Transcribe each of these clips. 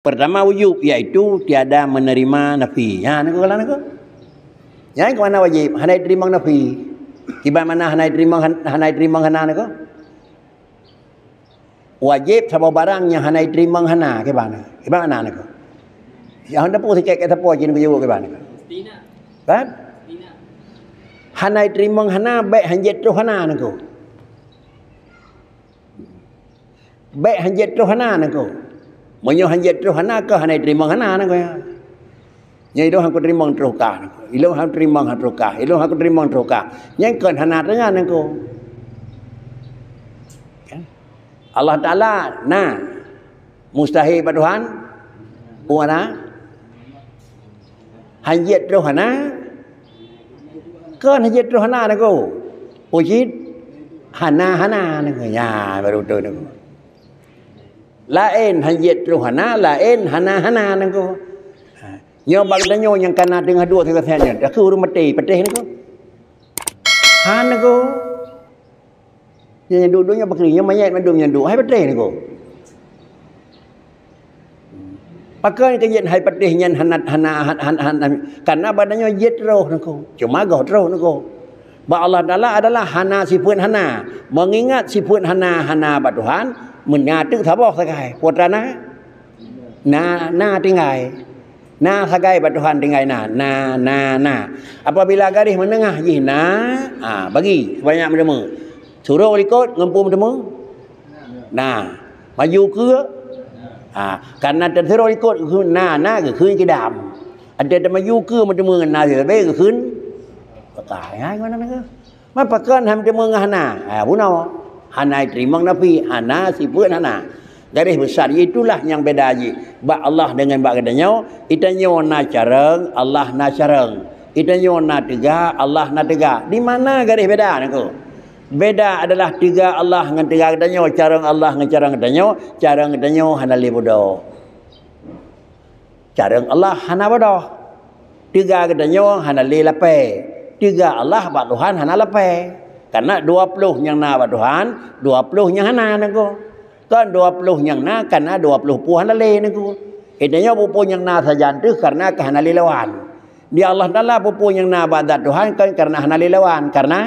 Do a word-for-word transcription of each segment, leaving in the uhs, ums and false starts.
Pertama wujub, yaitu tiada menerima nafi. Ha, niko kala niko. Nyang keu mana wajib? Hana teurimong nafi. Kiban mana hana teurimong han-, hana teurimong hana niko? Wajib saboh barang nyang hana teurimong hana, kiban? Kiban mana niko? Nyang hana pun sikek ke sapo jin keu kiban niko. Kan? Hana teurimong hana, bèk hanjeuet troh hana niko. Bèk hanjeuet troh hana niko. Meunyoe hanjeuet troh hana, keu hana teurimong hana niko. Nyan ilôn han kuteurimong troh kah niko. Ilôn han teurimong han troh kah. Ilôn han kuteurimong troh kah. Nyan kon hana teungan niko. Kan? Allah Taala na. Mustahil bak Tuhan? Wana? Hanjeuet troh hana? Kon hanjeuet troh hana niko. Ucit hana-hana niko. Nya baru tu niko. Laén hanjeuet troh hana, laén hana-hana niko. Ha. Nyoe bak tanyoe nyang kana teungoh duek sigoe nyoe. Dak ureueng maté, patéh niko. Hana niko. Nyang duek-duek nyoe pakri, nyoe manyét mandum nyang duek. Hai patéh niko. Pakon keu jeuet hai patéh nyan hana, hana, han-, han-, han-, han-, karena badan nyoe jeuet roh niko. Cuma goh roh niko. Bak Allah Taala adalah hana sifeuet hana. Mengingat sifeuet hana, hana bak Tuhan, meunan teuk saboh sagai. Putra na? Na, na tinggai. Na sagai bak Tuhan tinggai na. Na, na, na. Apabila garéh meunengah jih na, ha, bagi sebanyak meuteumé. Surok likot ngon peue meuteumé? Na. Maju keue? Ha, karena teusurok likot geukheun na, na geukheun kidam. Ada teumaju keue meuteumé ngon na sabe geukheun baka. Ya, gimana nangka? Man pakon han meuteumé ngon hana? Ha, bunoe. Hana teurimong nafi, hana sifeuet hana. Garéh besar, itulah nyang beda jih. Bak Allah dengan bak geutanyoe, geutanyoe na carông, Allah na carông. Geutanyoe na teuga, Allah na teuga. Di mana garéh beda niko? Beda adalah teuga Allah ngon teuga geutanyoe, carông Allah ngon carông geutanyoe, carông geutanyoe hana lé bodoh. Carông Allah hana bodoh. Teuga geutanyoe hana lé lapée. Teuga Allah bak Tuhan hana lapée. Karena dua ploh nyang na bak Tuhan, dua ploh nyang hana niko. Kon dua ploh nyang na, karena dua ploh pun hana lé niko. Geutanyoe peue-peue nyang na sajan teuh karena ka hana lé lawan. Di Allah Taala peue-peue nyang na bak zat Tuhan kon karena hana lé lawan, karena,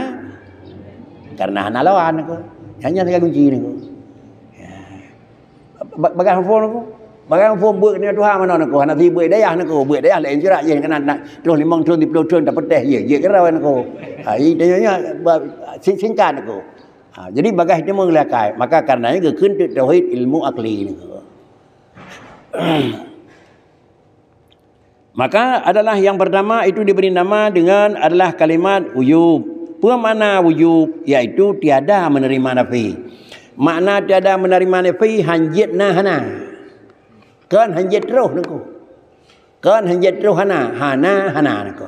karena hana lawan niko. Nyan, nyan sagai kunci niko. Ya. Ba-, bagah phon niko. Bagah phon beuet niko Tuhan manoe niko, hana sibeuet dayah niko, beuet dayah laén surat jih keunan na troh limong thon, siploh thon tapeuteh jih, jih keurau niko. Ha, geutanyoe nyan ba-, sing-, singkat niko. Ha, jadi bagah itu mengelakai. Maka karena nyan geukheun teuk tauhid ilmu akli niko. Maka adalah yang pertama itu diberi nama dengan adalah kalimat wujub. Peue makna wujub? Yaitu tiada menerima nafi. Makna tiada menerima nafi, hanjeuet na hana. Kon hanjeuet troh niko. Kon hanjeuet troh hana, hana, hana niko.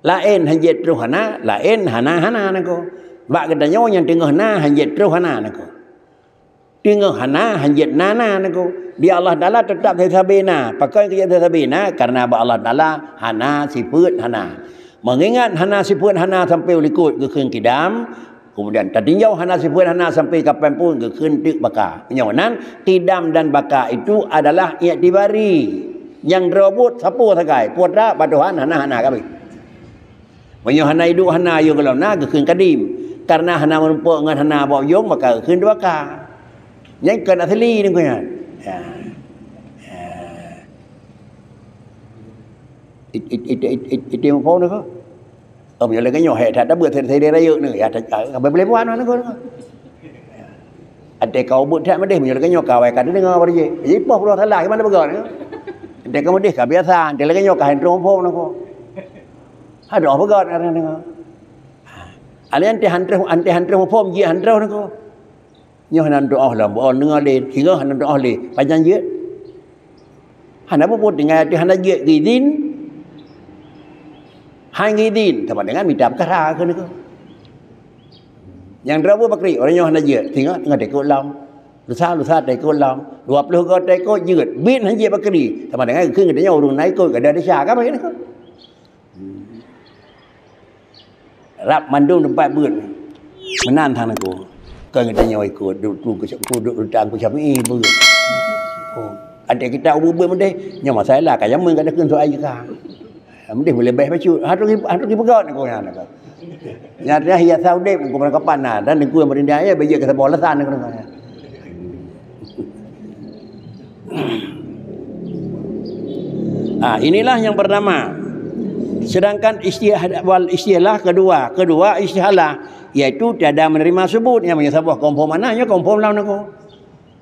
Laén hanjeuet troh hana, laén hana, hana niko. Bak geutanyoe nyang teungoh na hanjeuet troh hana niko. Teungoh hana hanjeuet na, na niko. Di Allah Taala teutap sabe-sabe na. Pakon keu sabe-sabe na? Karena bak Allah Taala hana sifeuet hana. Mengingat hana sifeuet hana sampoe u likot geukheun kidam, kemudian tatinjau hana sifeuet hana sampoe kapan pun geukheun teuk baka. Meunyoe nan, kidam dan baka itu adalah iktibari. Nyang droe buet sapeue sagai, putra bak Tuhan hana-hana kabeh. Meunyoe hana iduek hana yôh gohlom na geukheun kadim. Karena hana meurumpok ngon hana bak ujong maka geukheun duraka. Nyan kon asli niko nyan. Ya. Ya. It, it, it, it, it, it, it, Oh, meunyoe lagèe nyoe, hék that tabeuet sideh rayeuk nyoe, ya, ta-, ka boleh buat nyoe, nyoe. Até ka ubeuet that meudeh, meunyoe lagèe nyoe, ka awai ka teudeungoe baru jih. Jadi, poh peunoh salah, gimana peugah nyoe? Até ka meudeh, ka biasa, até lagèe nyoe, ka hana troh muphom nyoe. Hana troh peugah, hana deungoe. Alèh até hana troh, até hana troh muphom, jih hana troh nyoe. Nyoe hana tu'oh lom, beu'on deungoe lé, singoh hana tu'oh lé, pajan jeuet? Hana peue-peue tinggai ateueh hana jeuet geuidin. Han geuidin, teuma deungon mita peukara keu nyoe. Nyang droe buet bakri, ureueng nyoe hana jeuet, singoh teungoh taikot lom. Lusa, lusa taikot lom. Dua ploh goe taikot jeuet, biet han jeuet bakri. Teuma deungon geukheun geutanyoe ureueng na ikot, gada desya, ka bah nyoe. Rab mandum teumpat beuet. Meunan sang nangku. Kon geutanyoe ikot, duek, duek, duek, duek, duek, duek, duek, Syafi'i beuet. Oh. Ada kitab ubit-ubit meudeh, nyoe masalah ka jameun ka takheun soai jika. Meudeh meulebeh bacut. Harus harus dipeugah nak kau nyan. Nyata hiasan udeb nak kau kapan na dan lingkungan peurintah ya bejek ke sebuah lesan nak kau. Ah, inilah yang pertama. Sedangkan istilah wal istilah kedua, kedua istilah yaitu tiada menerima subut yang meunyoe saboh confirm mana nyoe confirm lawan aku.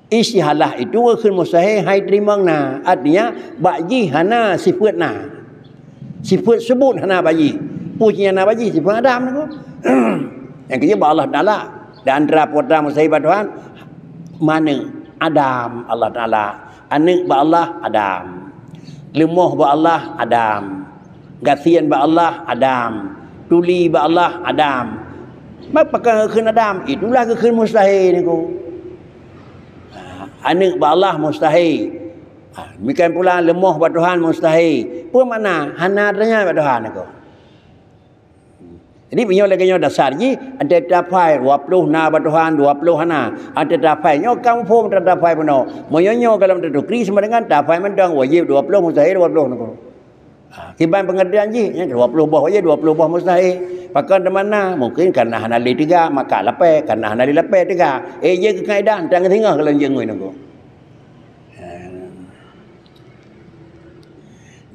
Istihalah itu geukheun mustahil hai teurimong na. Artinya, bak jih hana sifeuet na. Sifeuet subut hana bak jih. Peue nyang na bak jih? Sifeuet Adam tu. Nyang keujeuet bak Allah Taala. Dan antara peue mustahil bak Tuhan, mana Adam Allah Taala. Aneuk bak Allah, Adam. Leumoh bak Allah, Adam. Gasien bak Allah, Adam. Tuli bak Allah, Adam. Mak pakon geukheun Adam? Itulah geukheun mustahil niku. Ha, aneuk bak Allah mustahil. Ha, demikian pula leumoh bak Tuhan mustahil. Peue makna? Hana tanya bak Tuhan aku. Jadi, meunyoe lagèe nyoe dasar jih, antara taphai dua ploh na bak Tuhan, dua ploh hana. Antara taphai nyoe ka muphom antara taphai bunoe. Meunyoe nyoe golom tatukri sama dengan taphai mantong wajéb dua ploh, mustahil dua ploh niku. Ha, kiban pengertian jih, nyan dua ploh boh wajéb, dua ploh boh mustahil. Pakon teuma na? Mungkin karena hana lé teuga, maka lapée, karena hana lé lapée teuga. Eh, jeuet keu kaedah, tang singoh golom jeuet ngui niku. Ha.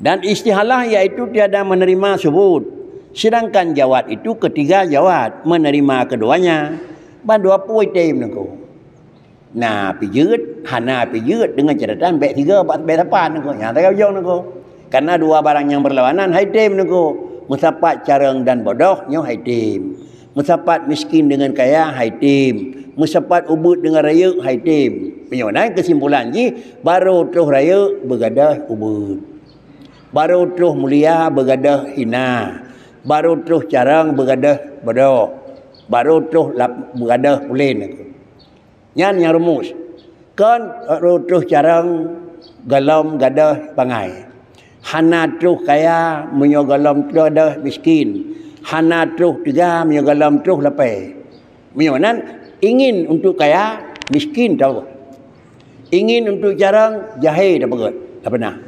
Dan istihalah yaitu tiada menerima subut. Sedangkan jawad itu ketiga jawad, menerima keduanya. Ban dua pui tem niku. Na pijeuet, hana pijeuet dengan catatan bèk tiga, bèk sapan niku. Nyang tiga ujong niku. Karena dua barang yang berlawanan hai tem niku. Meusapat carông dan bodoh nyoe hai tem. Meusapat miskin dengan kaya hai tem. Meusapat ubeuet dengan rayeuk hai tem. Meunyoe nan keusimpulan jih, barô troh rayeuk beugadôh ubeuet. Barô troh mulia beugadôh hina. Barô troh carông beugadôh bodoh. Barô troh lap-, beugadôh pulen. Nyan nyang rumus. Kon barô troh carông golom gadôh bangai. Hana troh kaya meunyoe golom troh gadôh miskin. Hana troh teuga meunyoe golom troh lapée. Meunyoe nan ingin untuk kaya, miskin tau. Ingin untuk carông, jahé tapeugét, tak pernah.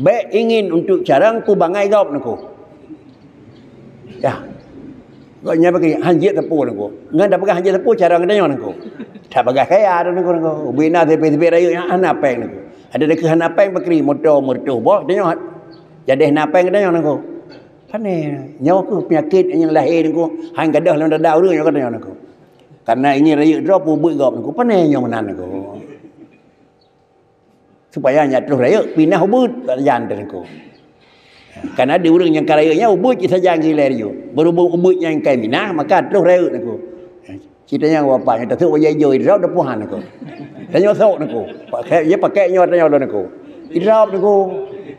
Bèk ingin untuk carông peubangai gob niku. Ya. Gobnyan bagi hanjeuet teupeu niku. Ngon tapeugah hanjeuet teupeu carông geutanyoe niku. Tapeugah kaya tu niku, niku. Ubena sipéh-sipéh rayeuk nyang hana péng niku. Ada dikeue hana péng bakri moto meureutoh boh tanyoe. Jadi hana péng geutanyoe niku. Pane nyoe keuh penyakit nyang lahé niku. Han gadôh lam dada ureueng nyoe geutanyoe niku. Karena ingin rayeuk droe peubuet gob niku. Pane nyoe meunan niku. Supaya nyak troh rayeuk pinah ubeuet bak sajan teuh niku. Karena di ureueng nyang ka rayeuk nyan ubeuet cit sajan gilée rayeuk. Beurubung ubeuet nyang ka minah maka troh rayeuk niku. Cita nyang wapat nyoe tasok bajée ijo idrop depuhan niku. Tanyoe sok niku. Pakai, ya pakai nyoe tanyoe lôn niku. Idrop niku.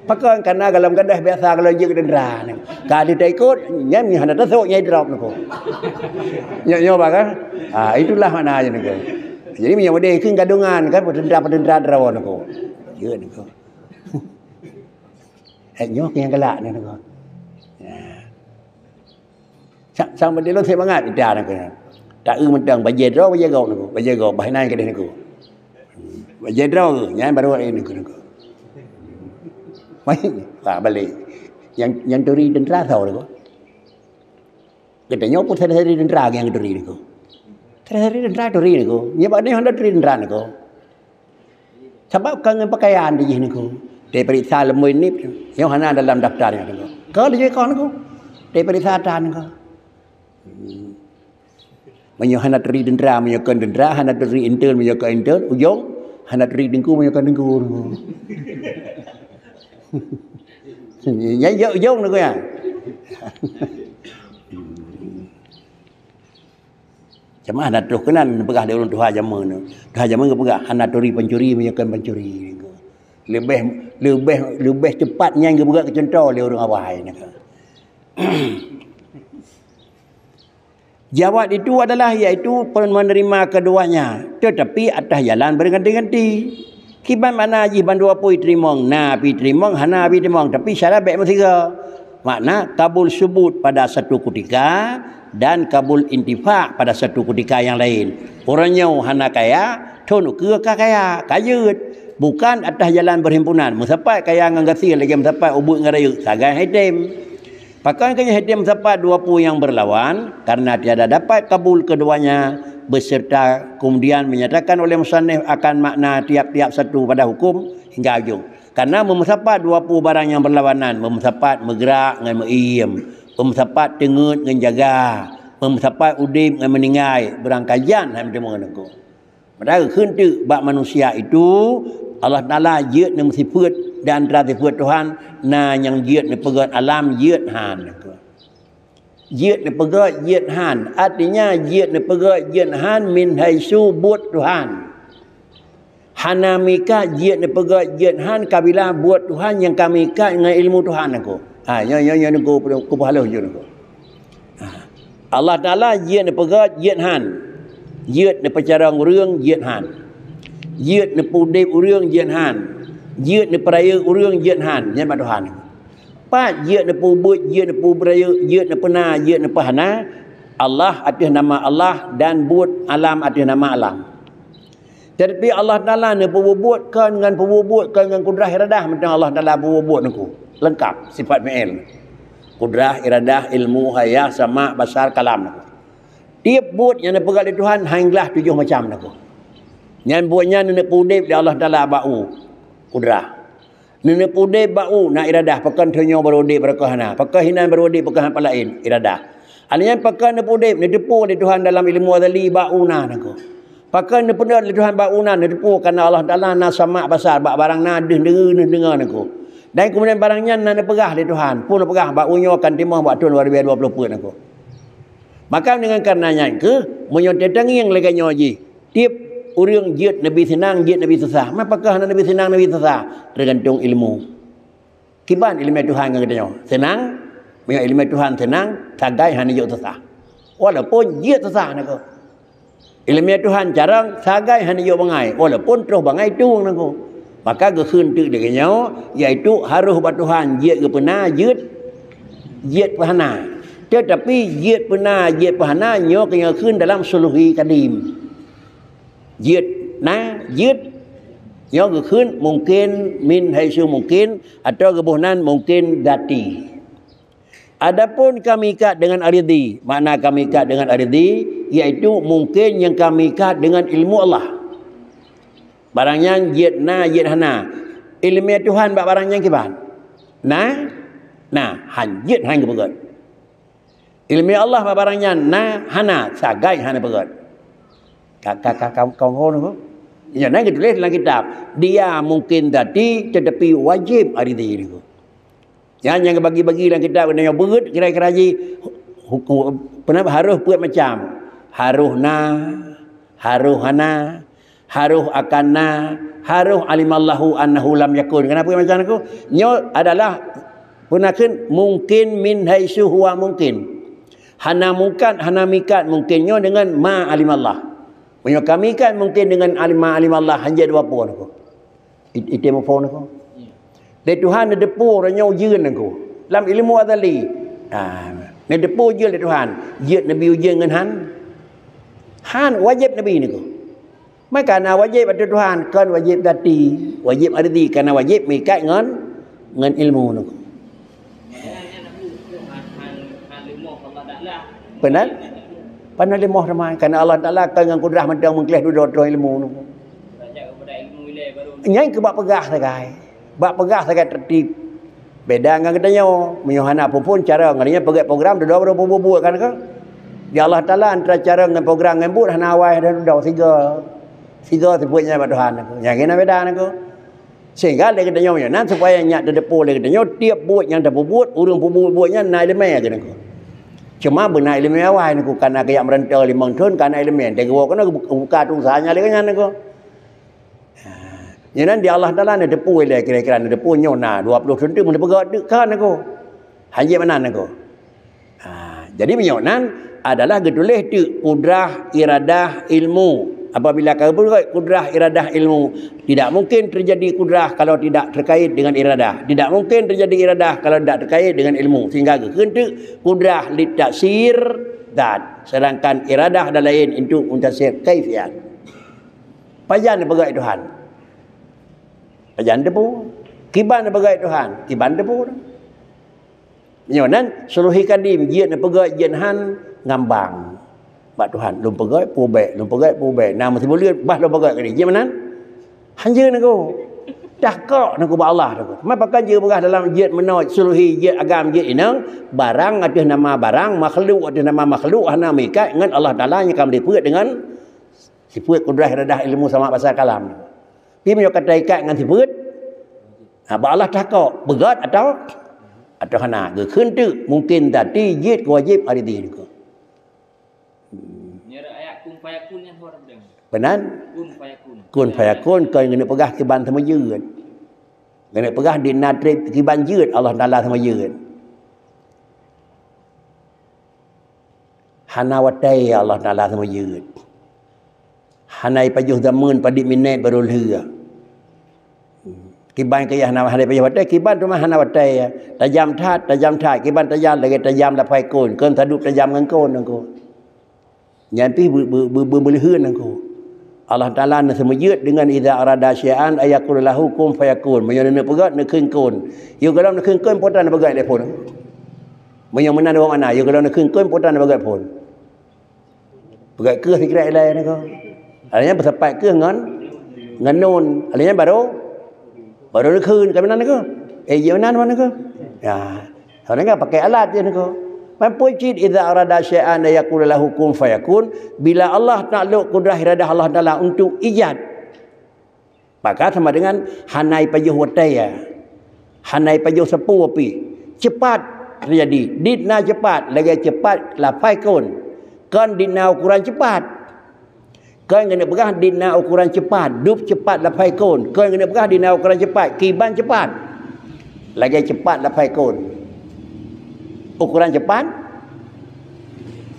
Pakon karena golom gadôh biasa golom jeuet deundra niku. Ka di taikot nyan hana tasok nyan idrop niku. Nyoe nyoe bah kan? Ah, itulah makna je niku. Jadi meunyoe udeh keu gadungan kan, peuteuntara-peuteuntara droe niku. Ya niku. Eh, nyoe keu nyang galak niku. Ya. Sa-, sama dia lôn semangat ida niku. Tak eu mantong bajée droe bajée gob niku. Bajée gob bah inan keudeh niku. Bajée droe nyan baru ai niku niku. Mai, wah balik. Nyang nyang turi teuntara tho niku. Geutanyoe pun sadari-sadari teuntara nyang turi niku. Sadari-sadari teuntara turi niku. Nyan bak nyoe hana turi teuntara niku. Sabab ka ngon pakaian di jih niku. Diperiksa leumui nip nyoe hana dalam daftar nyoe niku. Ka di jih ka niku. Diperiksa atra niku. Hmm. Meunyoe hana turi teuntara, meunyoe kon teuntara, hana turi intel, meunyoe kon intel, ujong, hana turi teungku, meunyoe kon teungku niku. Nyan jok ujong niku ya. Cuma hana troh keunan peugah lé ureueng tuha jameun tu. Tuha jameun geupeugah hana turi pancuri meunyoe kon pancuri. Leubeh leubeh leubeh teupat nyan geupeugah keu cuntoh lé ureueng awai nyan. Jawad itu adalah yaitu menerima keduanya, tetapi atas jalan berganti-ganti. Kiban makna jih bandua pui teurimong, na pih teurimong, hana pih teurimong, tapi syarat bèk meusigoe. Makna kabul subut pada satu kutika dan kabul intifa pada satu kutika yang lain. Uroe nyoe hana kaya, thon ukeue ka kaya, ka jeuet. Bukan atas jalan perhimpunan, meusapat kaya ngon gasien lagée meusapat ubeut ngon rayeuk, sagai han item. Pakon keu nyan han item meusapat dua peue nyang beurlawan, karena tiada dapat kabul keduanya, beserta kemudian menyatakan oleh musannif akan makna tiap-tiap satu pada hukum hingga ujong. Karena meumeusapat dua peue barang nyang beurlawanan, meumeusapat meugrak ngon meuiem, meumeusapat teungeut ngon jaga, meumeusapat udeb ngon meuninggai, beurangkajan hai meuteumé ngon aku. Padahai kheun teuk bak manusia itu, Allah Taala jeuet neumeusifeuet di antara sifeuet Tuhan, na nyang jeuet neupeugét alam, jeuet han. Jeuet neupeugét, jeuet han. Artinya, jeuet neupeugét, jeuet han min haitsu buet Tuhan. Hana meuikat jeuet neupeugét, jeuet han kabila buet Tuhan nyang ka meuikat ngon ilmu Tuhan aku. Ha, nyoe, nyoe, nyoe nunggu, ku peuhalôh jeuet nunggu. Ha. Allah Taala jeuet neupeugét, jeuet han. Jeuet neupeucarông ureuëng, jeuet han. Jeuet neupeudeb ureuëng, jeuet han. Jeuet neupeurayeuk ureuëng, jeuet han. Nyan bak Tuhan. Pat jeuet neupeubuet, jeuet neupeubeurayeuk, jeuet neupeuna, jeuet neupeuhana, Allah ateueh nama Allah dan buet alam ateueh nama alam. Tetapi Allah Taala neupeubuet kon ngon peubuet kon ngon kudrah iradah mantong Allah Taala peubuet nunggu. Lengkap sifat fi'il. Kudrah, iradah, ilmu, hayah, sama, basar, kalam nunggu. Tiep buet nyang neupeugah lé Tuhan hana glah tujoh macam nunggu. Nyan buet nyan neuneuk peuudeb lé Allah Taala bak u, kudrah. Neuneuk peuudeb bak u na iradah, pakon tanyoe barô udeb, pakon hana, pakon hinan barô udeb, pakon hana laén, iradah. Alèh nyan pakon neupeuudeb, neuteupeue lé Tuhan dalam ilmu azali bak u na nangku. Pakon neupeuudeb lé Tuhan bak u na, neuteupeue kareuna Allah Taala na sama' basar, bak barang na deuh deungoe, deuh deungoe nangku. Dan keumudian barang nyan na neupeugah lé Tuhan, peue neupeugah bak u nyoe akan timoh bak thôn dua ribèe dua ploh peuet nangku. Maka deungon kareuna nyan kheueh, meunyoe teutangieng lagèe nyoe jih, Tiep ureueng jeuet neubi seunang, jeuet neubi susah. Ma pakon hana neubi seunang, neubi susah? Teugantung ilmu. Kiban ileumèe Tuhan ngon geutanyoe. Seunang, meunyoe ileumèe Tuhan seunang, sagai hana jeuet susah. Walaupun jeuet susah nangku. Ileumèe Tuhan carông, sagai hana jeuet bangai. Walaupun troh bangai tueng nangku. Maka geukheun teuk lagèe nyoe, yaitu harôh bak Tuhan jeuet geupeuna, jeuet, jeuet peuhana. Teutapi jeuet peuna, jeuet peuhana nyoe keuneuk geukheun dalam suluhi kadim. Jeuet na, jeuet nyoe geukheun mungken min haitsu mungken atawa geuboh nan mungken zati. Adapun ka meuikat deungon aridhi, makna ka meuikat deungon aridhi, yaitu mungken nyang ka meuikat deungon ilmu Allah. Barang nyan jeuet na, jeuet hana. Ileumèe Tuhan bak barang nyan kiban? Na? Na, han jeuet, han geupeugöt. Ileumèe Allah bak barang nyan na, hana, sagai hana peugöt. Ka, ka, ka, ka, ka, ka, nyan na geutuléh dalam kitab. Dia mungken zati, tetapi wajéb aridhi nangku. Nyan nyang geubagi-bagi lam kitab nyoe beuet kira-kira jih hukum, peue nama, harôh peuet macam. Harôh na, harôh hana, harôh akan na, harôh alimallahu annahu lam yakun. Kenapa macam tu? Nyoe adalah peue nakheun mungken min haitsu huwa mungken. Hana mungkat, hana mikat mungken nyoe deungon ma alimallah. Meunyoe ka mikat mungken deungon alima alimallah, hanjeuet dua pue nangku. It-, item muphom nangku. Lé Tuhan neuteupeue uroe nyoe ujeuen nangku. Lam ilmu azali. Ha, neuteupeue ujeuen lé Tuhan. Jeuet neubi ujeuen ngon han. Han wajéb neubi nangku. Maka na wajéb ateueh Tuhan, kon wajéb zati, wajéb aridhi, kareuna wajéb meuikat ngon, ngon ilmu nangku. Beuna? Pane leumoh teuma, kareuna Allah Taala kon ngon kudrah mantong meukleh dudoe troh ilmu nangku. Nyan keuh bak peugah sagai. Bak peugah sagai tertib. Beda ngon geutanyoe, meunyoe hana phon-phon carông, ngon nyan peugét program dudoe baru peubuet-buet kan keuh. Di Allah Taala antara carông ngon program ngon buet hana awai, hana dudoe, sigoe. Sigoe sifeuet nyan bak Tuhan nangku. Nyan keuh na beda nangku. Sehingga lé geutanyoe meunyoe nan supaya nyak teuteupeue lé geutanyoe tiep buet nyang tapeubuet, ureueng peubuet buet nyan na ileumèe keuh nangku. Cuma beuna ileumèe awai nangku, ka na keuyak meurantau limong thon ka na ileumèe. Teugoe keunoe geubuka tusa nyan lé nyan nangku. Ha, nyoe nan di Allah Taala neuteupeue lé kira-kira neuteupeue nyoe na dua ploh thon teuk meuneupeugah teuk kan aku. Hanjeuet meunan aku. Ha, jadi meunyoe nan adalah geutuléh teuk kudrah, iradah, ilmu. Apabila ka geupeugah kudrah, iradah, ilmu, tidak mungkin terjadi kudrah kalau tidak terkait dengan iradah. Tidak mungkin terjadi iradah kalau tidak terkait dengan ilmu. Sehingga geukheun teuk kudrah lit taksir zat, sedangkan iradah dan lain untuk mentasir kaifiat. Pajan neupeugah Tuhan. Pajan teupeue? Kiban neupeugét Tuhan, kiban teupeue. Nyoe nan, Suluhi Kadim, jeuet neupeugét, jeuet han ngambang. Bak Tuhan, lôn peugét, peue bék, lôn peugét, peue bék. Na meusibuleuen, bah lôn peugét kali. Jeuet meunan? Hanjeuet nangku. Dah kok nangku bak Allah nangku. Man pakon jeuet peugah dalam jeuet meunoe, Suluhi, jeuet agam, jeuet inong, barang ateueh nama barang, makhluk ateueh nama makhluk, hana meuikat ngon Allah Taala nyang ka meulipeuet deungon sifeuet kudrah, iradah, ilmu, sama, basar, kalam. Pi meunyoe ka teuikat ngon sifeuet, ha, bak Allah takok, beugét atau, atau hana, geukheun teuk, mungkin tati jeuet keu wajéb ari di nangku. Nyoe ayat kun fayakun nyan hor beudang. Beuna? Kun fayakun. Kun fayakun, kon geuneuk peugah kiban seumeujeuet. Geuneuk peugah di na treb kiban jeuet Allah Taala seumeujeuet. Hana watée Allah Taala seumeujeuet. Hana ipajoh zameun padit minét barô lheueh. Kiban keu hana, hana ipajoh watée, kiban teuma hana watée. Tajam that, tajam that, kiban tajam lagée tajam lapai kon, kon sadup tajam ngon kon nangku. Nyan pih beu-, beu-, beu-, beu-, beuleuheun nangku. Allah Taala neuseumeujeuet deungon idza arada syai'an ayyaqula lahu kun fayakun. Meunyoe neupeugét neukheun kun. Yôh gohlom neukheun kun, peue tan neupeugét lé phon. Meunyoe meunan dua makna, yôh gohlom neukheun kun, peue tan neupeugét phon. Peugét kheueh sikira ilée nangku. Alheuh nyan beusapat kheueh ngon, ngon nun. Alheuh nyan barô, barô neukheun, ka meunan nangku. Eh, jeuet meunan nangku. Ya. Sebenarnya pakai alat je nangku. Man peue cit idza arada syai'an ayyaqula lahu kun fayakun. Bila Allah taklok kudrah iradah Allah Taala untuk ijad, maka sama dengan hana ipajoh watée, ya. Hana ipajoh sapeue pih. Cepat terjadi. Dit na cepat, lagée cepat lapai kon. Kon dit na ukuran cepat. Kon geuneuk peugah dit na ukuran cepat, dub cepat lapai kon. Kon geuneuk peugah dit na ukuran cepat, kiban cepat. Lagée cepat lapai kon. Ukuran cepat?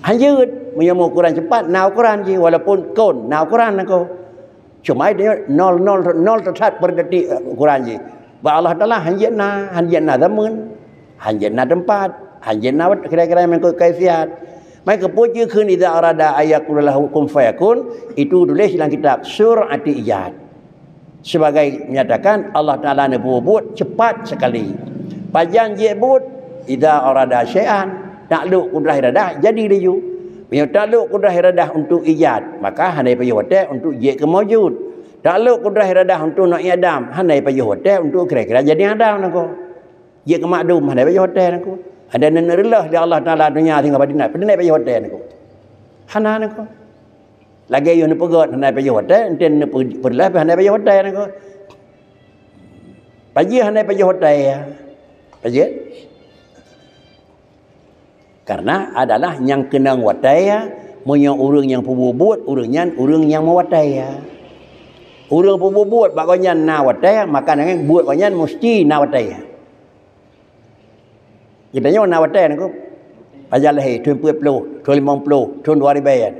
Hanjeuet. Meunyoe ukuran cepat, na ukuran jih. Walaupun kon, na ukuran nangku. Cuma dia nol, nol, nol teutap per detik, eh, ukuran jih. Bak Allah Taala hanjeuet na, hanjeuet na zameun, hanjeuet na teumpat, hanjeuet na wat-, kira-kira mengikut kaifiat. Maka peue jih kheun idza arada ayyaqula lahu kun fayakun, itu tuléh dalam kitab Sur'ati Ijad. Sebagai menyatakan Allah Taala neupeubuet cepat sekali. Pajan jeuet buet, idza arada syai'an, taklok kudrah iradah jadi laju. Meunyoe taklok kudrah iradah untuk ijad, maka hana ipajoh watée untuk jeuet keu maujud. Taklok kudrah iradah untuk Nabi Adam, hana ipajoh watée untuk kira-kira jadi Adam nangku. Jeuet keu makdum, hana ipajoh watée nangku. Ada neuk reuloh lé Allah Taala donya singoh padinat, padinat ipajoh watée nangku. Hana nangku. Lagée yôh neupeugét hana ipajoh watée, enten neupeureuloh pih hana ipajoh watée nangku. Pajan hana ipajoh watée, ya. Pajan? Karena adalah nyang keunong watée, ya, meunyoe ureuëng nyang peubuet-buet, ureuëng nyan ureuëng nyang meuwatée, ya. Ureuëng peubuet-buet bak gobnyan na watée, maka nangén buet gobnyan musti na watée, ya. Geutanyoe na watée nangku. Pajan lahé, thôn peuet ploh, thôn limong ploh, thôn dua ribée.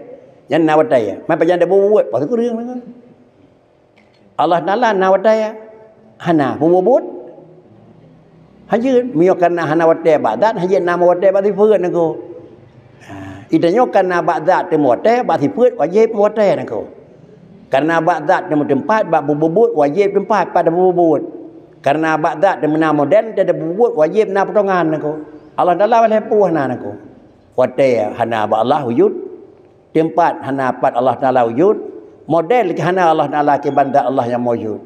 Nyan na watée, ya. Man pajan tabuet-buet, pasal kureueng nangku. Allah Taala na watée, ya? Hana, peubuet-buet? Hanjeuet, meunyoe kana hana watée bak zat, hanjeuet na meuwatée bak sifeuet nangku. Ha, geutanyoe kana bak zat teumeuwatée, bak sifeuet wajéb meuwatée nangku. Kana bak zat teumeuteumpat, bak peubuet-buet wajéb teumpat pat peubuet-buet. Kana bak zat teumeuna model, teupeubuet wajéb na potongan nangku. Allah Taala lhée peue hana nangku. Watée hana bak Allah wujud, teumpat hana pat Allah Taala wujud, model hana Allah Taala kiban zat Allah nyang maujud.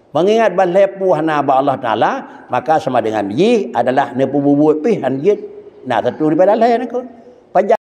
Meungingat ban lhée peue hana bak Allah Taala, maka sama dengan jih adalah neupeubuet-buet pih hanjeuet na satu daripada lhée nangku. Pajan